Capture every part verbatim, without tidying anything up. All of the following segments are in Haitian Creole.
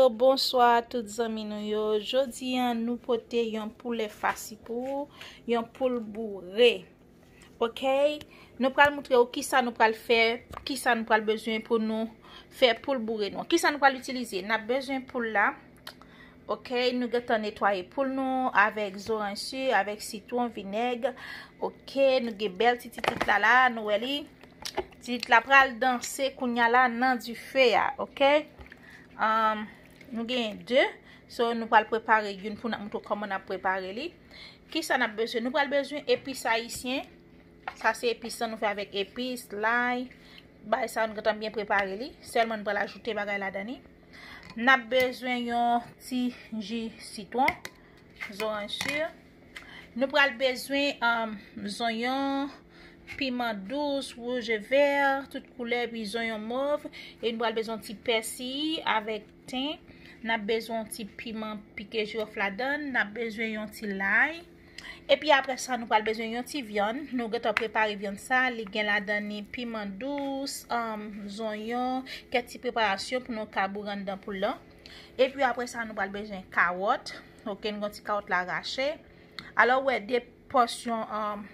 Bonswa tout zanmi nou yo. Jodi a nou pote yon poulè fasi pou ou, yon poul boure. Ok? Nou pral moutre w kisa nou pral fè, kisa nou pral bezwen pou nou fè poul boure nou. Kisa nou pral itilize? N ap bezwen poul la. Ok, nou gentan netwaye poul nou avèk zoranj si, avèk sitwon, vinèg. Ok, nou gen bèl ti titit la la, nou wè li. Titit la pral danse kounya la nan dife a, ok? Um, nou gen de, so nou pral prepare youn pou n ap moutre w kòman n ap prepare li. Kisa n ap bezwen? Nou pral bezwen epis ayisyen. Sa se epis lan nou fè avèk epis, lay. Bagay sa nou gentan byen prepare li. Sèlman nou pral ajoute bagay ladan li. N ap bezwen yon ti ji sitwon, zoranj si. Nou pral bezwen um, zonyon, piman dous, wouj e vè, tout koulè, epi zonyon mov. E nou pral bezwen yon ti pèsi avèk ten. N ap bezwen yon ti piman pike jiwòf ladan. N ap bezwen yon ti lay. Epi apre sa, nou pral bezwen yon ti vyann. Nou gentan prepare vyann sa. Li gen ladan li piman dous, um, zonyon, kèk ti preparasyon pou nou ka boure anndan poul lan. Epi apre sa, nou pral bezwen kawòt. Ok, nou gen ti kawòt la rache. Alò, ou wè de pòsyon um,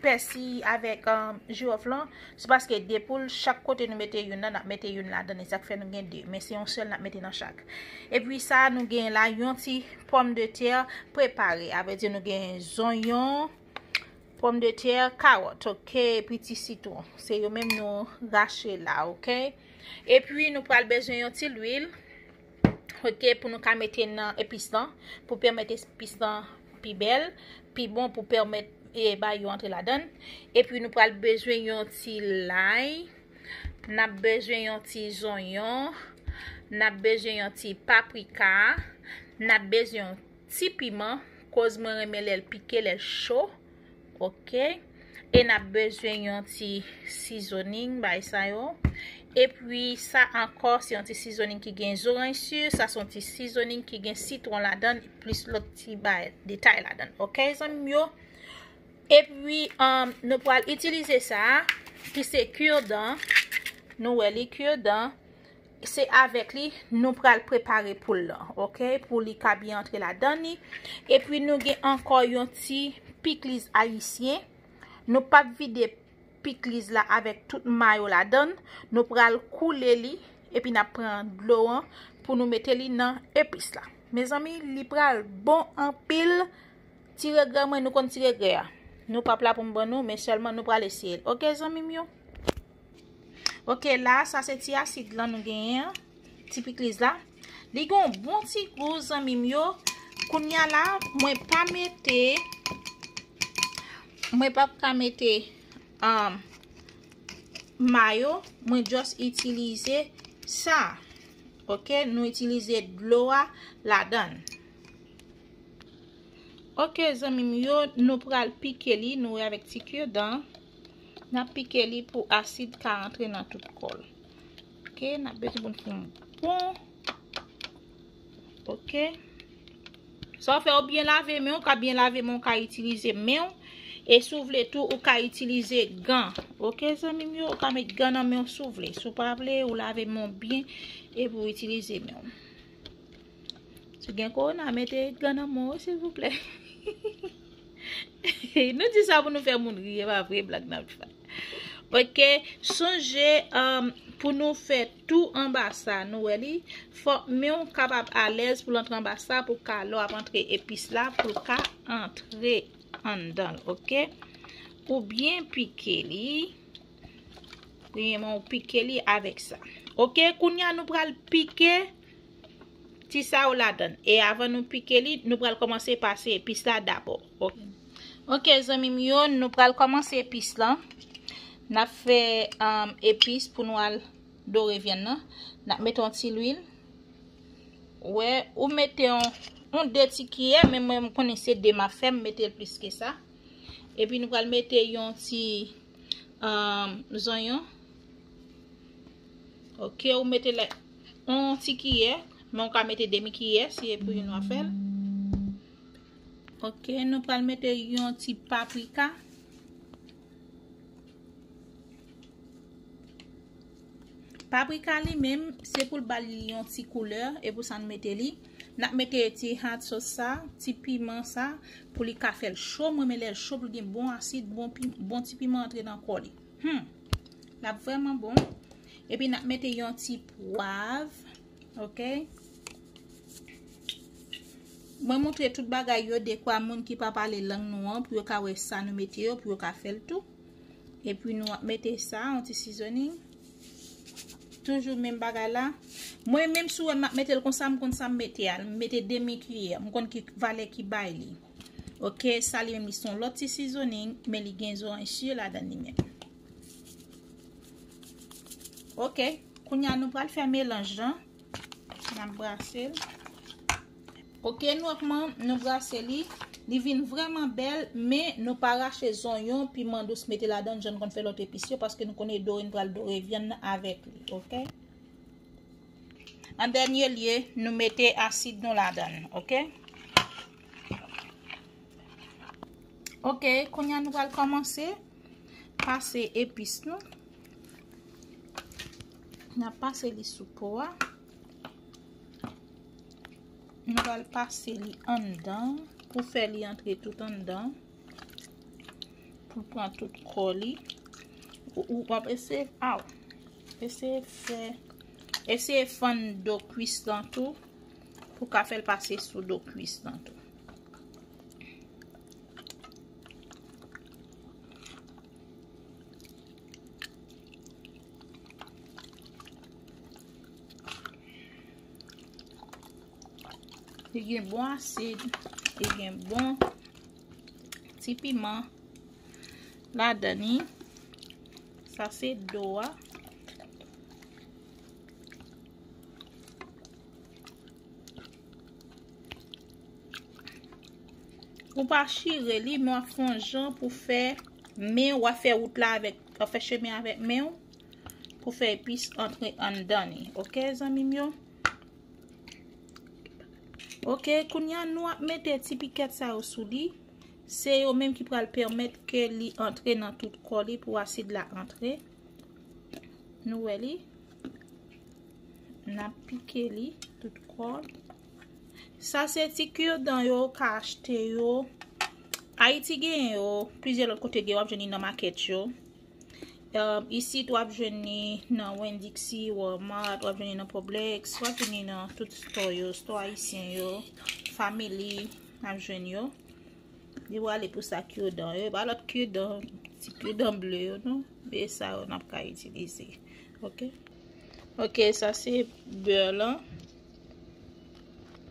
pèsi avèk um, jiwòf lan. Se paske de poul, chak kote nou mete youn nan, n ap mete youn ladan. E sa k fè nou gen de. Men se yon sèl n ap mete nan chak. Epi sa, nou gen la yon ti pòmdetè prepare. A vle di nou gen zonyon, pòmdetè, kawòt, ok, epi ti sitwon. Se yo menm nou rache la, ok? Epi nou pral bezwen yon ti lwil, ok, pou nou ka mete nan epis lan, pou pèmèt epis lan pi bèl, pi bon, pou pèmèt e, bay yo antre ladan. Epi nou pral bezwen yon ti lay, n ap bezwen yon ti zonyon, n ap bezwen yon ti paprika, n ap bezwen yon ti piman, koz mwen renmen lè l pike, lè l cho. Ok. E n ap bezwen yon ti seasoning, bay sa yo. Epi sa ankò, se yon ti seasoning ki gen zoranj si, sa se yon ti seasoning ki gen sitwon ladan, plis lòt ti bay detay ladan. Ok, zanmi m yo? Epi, um, nou pral itilize sa, ki se kirdan. Nou wè li kirdan. Se avèk li nou pral prepare poul lan, ok? Pou li ka byen antre ladan li. Epi nou gen ankò yon ti pikliz ayisyen. Nou p ap vide pikliz la avèk tout mayo ladan. Nou pral koule li, epi n ap pran dlo an pou nou mete li nan epis la. Mezanmi, li pral bon anpil. Ti regrè mwen, nou konn ti regrè a. Nou p ap la pou m ban nou, men sèlman nou pral eseye l. Ok, zanmi m yo? Ok, la, sa se ti asid lan nou genyen an. Ti pikliz la. Li gen yon bon ti gou, zanmi m yo. Kounya la, mwen pa mete, mwen p ap ka mete, um, mayo. Mwen just itilize sa. Ok, nou itilize dlo a ladan. Ok, zanmi m yo, nou pral pike li, nou wè avèk ti kirdan. N ap pike li pou asid ka rantre nan tout kò l. Ok, n ap bezwen pou n fè yon bon. Ok. Sa w fè, ou byen lave men w, ou ka byen lave men w, ou ka itilize men w. E si w vle tou, ou ka itilize gan. Ok, zanmi m yo, ou ka met gan nan men w si w vle. Si w pa vle, ou lave men w byen, epi w itilize men w. Si w gen kowona, mete gan nan men w, silvouplè. Nou di sa pou nou fè moun ri, e pa vre, blag n ap fè. Ok, sonje, um, pou nou fè tou anba sa, nou wè li, fòk men w kapab alèz pou l antre anba sa, pou ka, lè w ap antre epis la, pou l ka antre anndan l, ok? Ou byen pike li, premyèman, ou pike li avèk sa. Ok, kounya nou pral pike ti sa yo ladan. E avan nou pike li, nou pral kòmanse pase epis la dabò. Ok. Ok, zanmi m yo, nou pral kòmanse epis lan. N ap fè, um, epis pou nou al dore vyann nan. N ap mete yon ti lwil. Wè, ou mete yon, yon de ti kiyè, men mwen, m konnen se de m ap fè, m mete l plis ke sa. Epi nou pral mete yon ti, um, zonyon. Ok, ou mete la, yon ti kiyè, men ou ka mete demi kiyè, si e pou youn w ap fè l. Ok, nou pral mete yon ti paprika. Paprika li menm, se pou l ba li yon ti koulè, e pou sa n mete li. N ap mete ti hot sauce sa, ti piman sa, pou li ka fè l cho. Mwen renmen lè l cho, pou l gen bon asid, bon pi-, bon ti piman antre nan kò li. Hmm. L ap vrèman bon. Epi n ap mete yon ti pwav. Ok. Mwen montre tout bagay yo dekwa moun ki pa pale lang nou an, pou yo ka wè sa nou mete yo, pou yo ka fè l tou. Epi nou ap mete sa, yon ti seasoning. Toujou menm bagay la. Mwen menm si w wè m ap mete l konsa, m konn sa m mete a. M mete demi kiyè. M konn ki valè ki bay li. Ok, sa li menm li se yon lòt ti seasoning, men li gen zoranj sire ladan li menm. Ok, kounye a nou pral fè melanj lan. N ap brase l. Ok, nou ak man, nou brase li. Li vin vrèman bèl, men nou pa rache zonyon, piman dous mete ladan l, jan n konn fè lòt epis yo, paske nou konnen dore, n pral dore vyann nan avèk li, ok? An dènye lye, nou mete asid nou ladan l, ok? Ok, kounye a nou pral kòmanse pase epis nou. N ap pase li sou po a. Nou pral pase li anndan pou fè li antre tout anndan. Pou l pran tout kò li. Ou, ou w ap eseye, aw. Eseye fè, eseye fann do kwis lan tou. Pou ka fè l pase sou do kwis lan tou. Li gen bon asid, li gen bon ti piman ladan li. Sa se do a. Ou pa chire li, men w ap fè yon jan pou fè men w ap fè wout la avèk, w ap fè chemen avèk men w pou fè epis antre anndan li. Ok, zanmi m yo? Ok, kounye a nou ap mete ti pikèt sa yo sou li. Se yo menm ki pral pèmèt ke li antre nan tout kò li pou asid la antre. Nou wè li. N ap pike li tout kò l. Sa se ti kirdan yo ka achte yo. Ayiti gen yo, plizyè lòt kote gen, w ap jwenn li nan makèt yo. Um, isit w ap jwenn li nan Winn-Dixie, Walmart, w ap jwenn li nan Publix, w ap jwenn li nan tout store yo, store ayisyen yo, Family, n ap jwenn yo. Li prale pou sa kirdan yo, e pa lòt kirdan, ti kirdan ble yo non, men sa yo n ap ka itilize. Ok. Ok, sa se bè lan.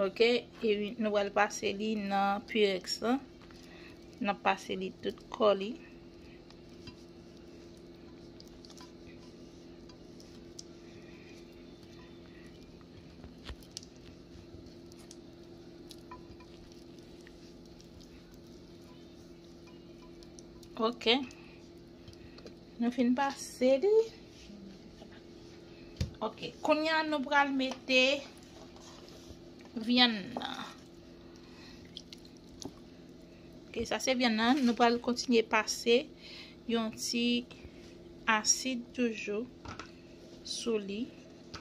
Ok, e nou pral pase li nan Pyrex lan. N ap pase li tout kò li. Ok. Nou fin pase li. Ok. Kounye a nou pral mete vyann nan. Ok, sa se vyann nan. Nou pral kontinye pase yon ti asid toujou sou li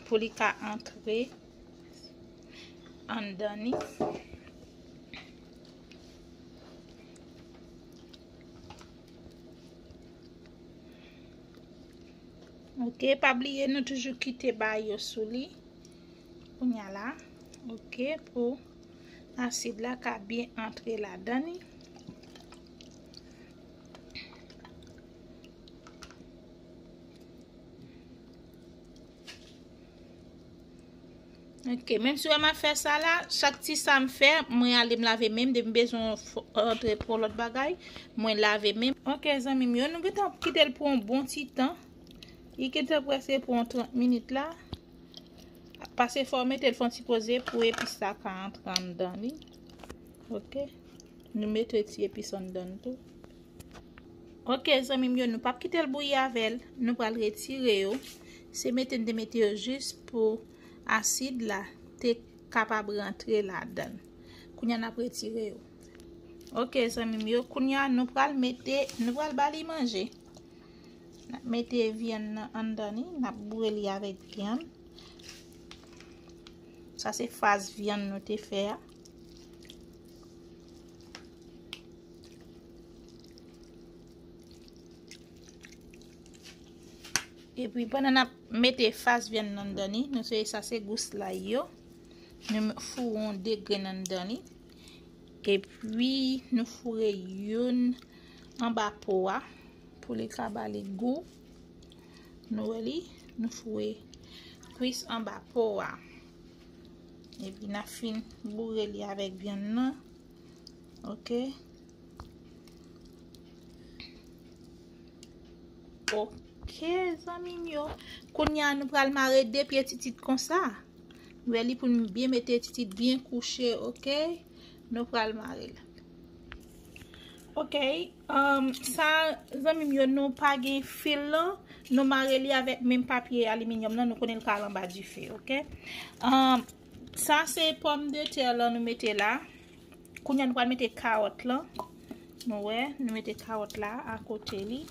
pou li ka antre anndan li. Ok, pa bliye nou toujou kite bay yo sou li. Kounye a la, ok, pou asid la ka byen antre ladan li. Ok, menm si w wè m ap fè sa la, chak ti sa m fè, mwen ale m lave men m, depi m bezwen fo-, antre pou yon lòt bagay, mwen lave men m. Ok, zanmi m yo, nou gentan kite l pou yon bon ti tan. Li gentan prèske pou yon trant minit la. Paske fò w mete l fè yon ti poze pou epis la ka antre anndan li. Ok. Nou mete ti epis anndan l tou. Ok, zanmi m yo, nou p ap kite l bouyi avè l. Nou pral retire yo. Se mete n te mete yo jis pou asid la te kapab rantre ladan l. Kounye a n ap retire yo. Ok, zanmi m yo, kounye a nou pral mete, nou pral ba li manje. N ap mete vyann nan anndan li, n ap boure li avèk vyann. Sa se faz vyann nou te fè a. Epi pandan n ap mete faz vyann nan anndan li, nou se sa se gous lay yo. Nou foure yon de grenn anndan li. Epi nou foure youn anba po a pou li ka ba li gou. Nou wè li, nou foure kwis anba po a. Epi n a fin boure li avèk vyann nan. Ok. Ok, zanmi m yo. Kounye a nou pral mare de pye titit konsa. Nou wè li pou n byen mete titit byen kouche, ok? Nou pral mare l. Ok, um, sa, zanmi m yo, nou pa gen fil lan. Nou mare li avèk menm papye aliminyòm nan, nou konnen l ka al anba dife, ok? Um, sa se pòmdetè lan nou mete la. Kounye a nou pral mete kawòt lan. Nou wè, nou mete kawòt la akote li.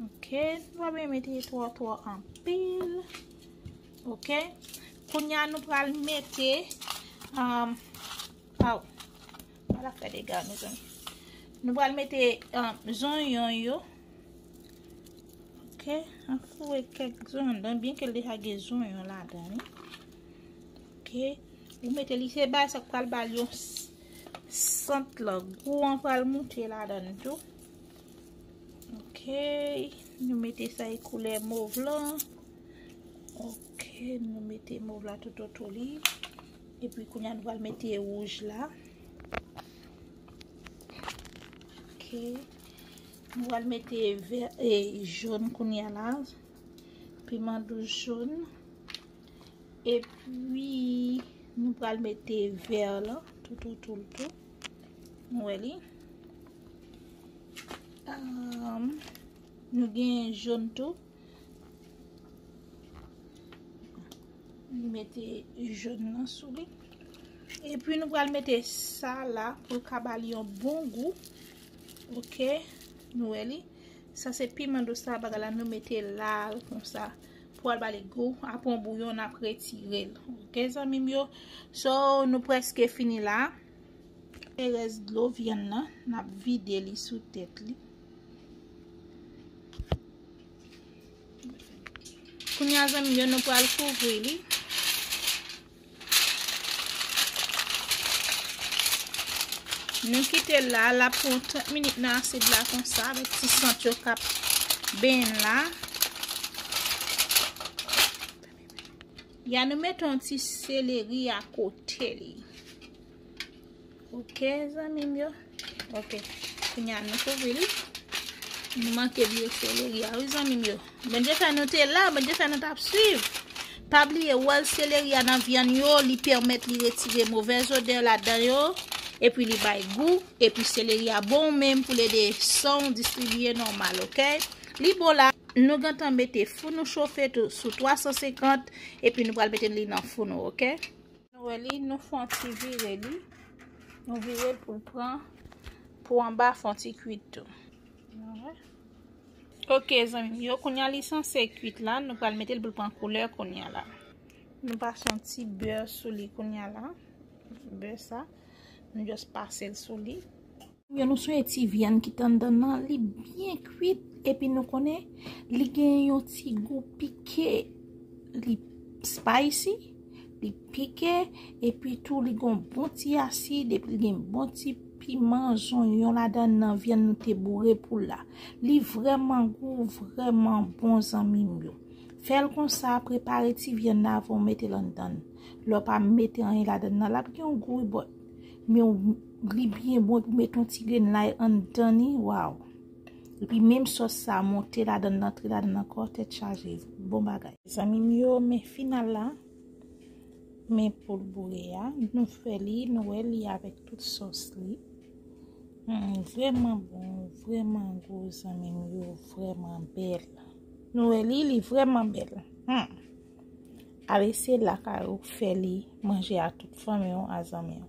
Ok, nou pa bezwen mete twò twò anpil. Ok, kounye a nou pral mete, um, aw, pa la fè dega, mezanmi. Nou pral mete, um, zonyon yo. Ok, an foure kèk zonyon anndan, byen ke l deja gen zonyon ladan li. Ok, ou mete li, se bagay sa k pral ba l yon s-, sant lan, gou an pral moute ladan l tou. Ok, nou mete sa e koulè mov lan. Ok, nou mete mov la toutotou li. Epi kounye a nou pral mete wouj la. Ok, nou pral mete vè, e, jòn kounye a la. Piman dous jòn. Epi nou pral mete vè lan toutotou l tou. Nou wè li. Um, nou gen jòn tou. Nou mete jòn nan sou li. Epi nou pral mete sa la pou l ka ba li yon bon gou. Ok, nou wè li. Sa se piman dous la, bagay la nou mete la konsa pou al ba li gou. Apre yon bouyon n ap retire l. Ok, zanmi m yo. So, nou prèske fini la. E rès dlo vyann nan, n ap vide li sou tèt li. Kounye a, zanmi m yo, nou pral kouvri li. Nou kite l la, l ap pran trant minit nan asid la konsa, avèk ti sant yo k ap benyen la. Ya nou mete yon ti seleri akote li. Ok, zanmi m yo. Ok. Kounye a nou kouvri li. Nou manke bliye seleri a, wi, zanmi m yo. Bondye fè nou te la, Bondye fè nou t ap swiv. Pa bliye, wòl seleri a nan vyann yo, li pèmèt li retire movèz odè ladan yo, epi li bay gou, epi seleri a bon menm pou l ede san w distribiye nòmal, ok? Li bon la, nou gentan mete fou nou chofe tou sou twa san senkant, epi nou pral mete li nan fou nou, ok? Nou wè li, nou fè yon ti vire li. Nou vire l pou l pran, pou anba fè yon ti kwit tou. Nou wè. Ok, zanmi m yo, kounye a li sanse kwit la, nou pral mete l pou l pran koulè kounye a la. Nou pase yon ti bè sou li kounye a la. Bè sa, nou just pase l sou li. Yo, nou sonje ti vyann ki t anndan nan, li byen kwit, epi nou konnen li gen yon ti gou pike, li spicy, li pike, epi tou li gon bon ti asid, epi li gen bon ti piman, zonyon ladan nan vyann nou te boure pou l la. Li vrèman gou, vrèman bon, zanmi m yo. Fè l konsa, prepare ti vyann nan avan w mete l anndan l. Lè w pa mete anyen ladan l nan, l ap gen yon gou, but men w, li byen bon, epi w mete yon ti grenn lay anndan li, waw. Epi menm sòs sa monte ladan l, antre ladan l ankò, tèt chaje, bon bagay. Zanmi m yo, men final la, men poul boure a, nou fè li, nou wè li avèk tout sòs li. Hmm, vrèman bon, vrèman gou, zanmi m yo, vrèman bèl. Nou wè li, li vrèman bèl. Hmm. Ale se la kay ou fè li manje a tout fanmi w, a zanmi w.